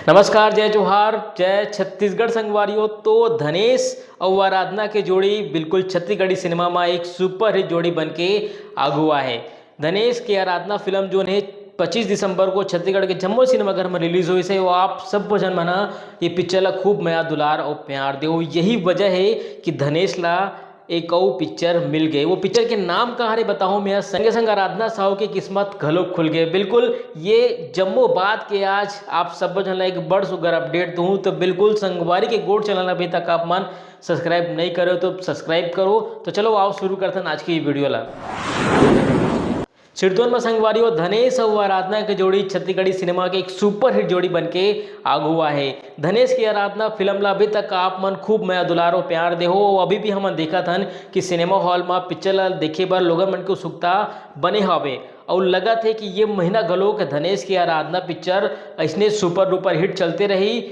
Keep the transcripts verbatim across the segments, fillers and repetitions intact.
नमस्कार, जय जोहार, जय छत्तीसगढ़ संगवारी हो। तो धनेश अउ आराधना के जोड़ी बिल्कुल छत्तीसगढ़ी सिनेमा म एक सुपरहिट जोड़ी बन के आगू आहे। धनेश के आराधना फिल्म जोन हे पच्चीस दिसंबर को छत्तीसगढ़ के जम्मो सिनेमाघर म रिलीज होइस हे। वो आप सब्बो झन मन ह ये पिक्चर ला खूब मया दुलार अउ प्यार देव। यही वजह हे कि धनेश ला एक अउ पिक्चर मिल गे। वो पिक्चर के नाम का हरे बताहूँ मैं, संगे संग आराधना साहू के किस्मत घलो खुल गे। बिल्कुल ये जम्मो बात के आज आप सब्बो झन ला एक बड़ सुग्घर अपडेट दूँ। तो बिल्कुल संगवारी के गोठ चैनल अभी तक आप मन सब्सक्राइब नहीं करे हो तो सब्सक्राइब करो। तो चलो आओ शुरू करथन आज की वीडियो ला। सिरतोन म संगवारी हो, धनेश अउ आराधना के जोड़ी छत्तीसगढ़ी सिनेमा के एक सुपरहिट जोड़ी बन के आगू आहे। धनेश के आराधना फिल्म ला अभी तक आप मन खूब मया दुलार अउ प्यार देहो। अभी भी हमन देखत हन कि सिनेमा हॉल म पिक्चर ला देखे बर लोगन मन के उत्सुकता बने हवे। अउ लगत हे कि ये महीना घलोक धनेश के आराधना पिक्चर अइसने सुपर डुपर हिट चलते रही।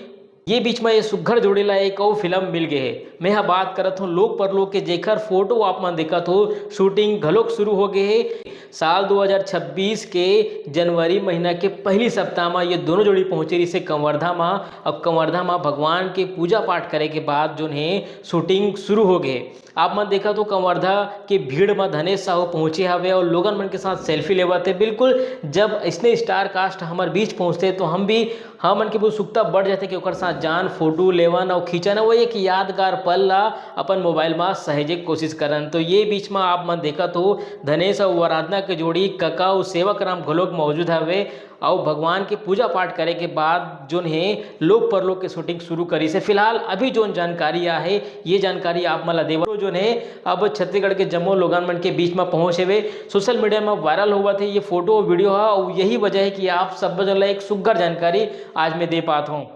ये बीच म ये सुग्घर जोड़ी ला एक अउ फिल्म मिल गे हे। मैं ह बात करत हूँ लोक परलोक के, जेखर फोटो आप मन देखत हो, शूटिंग घलोक शुरू हो गे हे। साल दो हज़ार छब्बीस के जनवरी महीना के पहली सप्ताह म ये दोनों जोड़ी पहुँचे रहिसे कंवर्धा म। अब कंवर्धा म भगवान के पूजा पाठ करे के बाद जोन हे शूटिंग शुरू हो गे। आप मन देखत हो कंवर्धा के भीड़ म धनेश साहू पहुँचे हवे अउ लोगन मन के साथ सेल्फी लेवत हे। बिल्कुल जब इसने स्टार कास्ट हमर बीच पहुँचते तो हम भी हमन के भी उत्सुकता बढ़ जाथे कि ओकर साथ जान, फोटो लेवन अउ खींचन, वो एक यादगार पल ला अपन मोबाइल म सहेजे के कोशिश करन। तो ये बीच म आप मन देखत हो धनेश अउ आराधना के जोड़ी कका अउ सेवक राम घलोक मौजूद हवे अउ भगवान के पूजा पाठ करे के बाद जोन हे लोक परलोक के शूटिंग शुरू करिस हे। फिलहाल अभी जोन जानकारी आहे ये जानकारी आप मन ला देवत हूँ। जोन हे अब छत्तीसगढ़ के जम्मो लोगन मन के बीच म पहुँच हेवे। सोशल मीडिया म वायरल होवत हे ये फोटो वीडियो ह, अउ यही वजह हे कि आप सब्बो झन ला एक सुग्घर जानकारी आज मैं दे पात हूँ।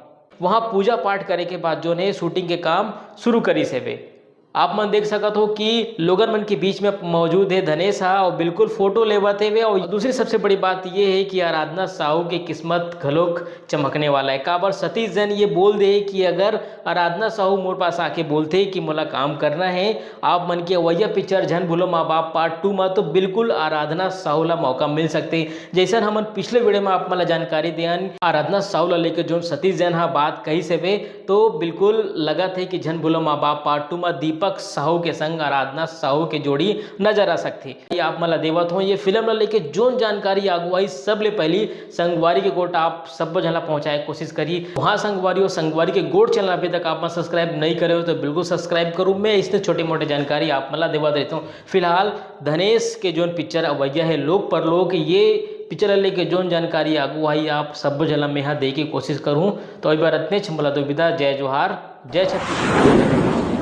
वहाँ पूजा पाठ करे के बाद जोन हे शूटिंग के काम शुरू करिस हेवे। आप मन देख सकत हो कि लोगन मन के बीच में मौजूद हे धनेश हा, अउ बिल्कुल फोटो लेवत हेवे। अउ दूसरी सबसे बड़ी बात ये हे कि आराधना साहू के किस्मत घलोक चमकने वाला हे। काबर सतीश जैन ये बोल दे कि अगर आराधना साहू मोर पास आके बोलथे कि मोला काम करना हे आप मन के अवइया पिक्चर झन भूलो माँ बाप पार्ट टू मा, तो बिल्कुल आराधना साहू ला मौका मिल सकथे। जैसन हमन पिछले वीडियो में आप मन ला जानकारी देन, आराधना साहू ला लेके जोन सतीश जैन हा बात कहिस हेवे, तो बिल्कुल लगत हे कि झन भूलो माँ बाप पार्ट टू मा दीपक साहू के संग आराधना साहू के जोड़ी नजर आ सकथे। ये आप मन ला देवत हों, ये फिल्म ला लेके जोन जानकारी आगू आई, सबले पहली संगवारी के गोठ आप सब्बो झन ला पहुंचाए के कोशिश करी। वहाँ संगवारी हो, संगवारी के गोठ चैनल अभी तक आप मन सब्सक्राइब नहीं करे हो, तो बिल्कुल सब्सक्राइब करो। मैं इसने छोटे मोटे जानकारी आप मन ला देवत रहता हूँ। फिलहाल धनेश के जोन पिक्चर अवैया हे लोक परलोक, ये पिक्चर ला लेके जोन जानकारी आगू आई, आप सब्बो झन ला मेहा दे के कोशिश करूँ। तो एक बार इतने मोला दो विदा, जय जोहार, जय छत्तीसगढ़।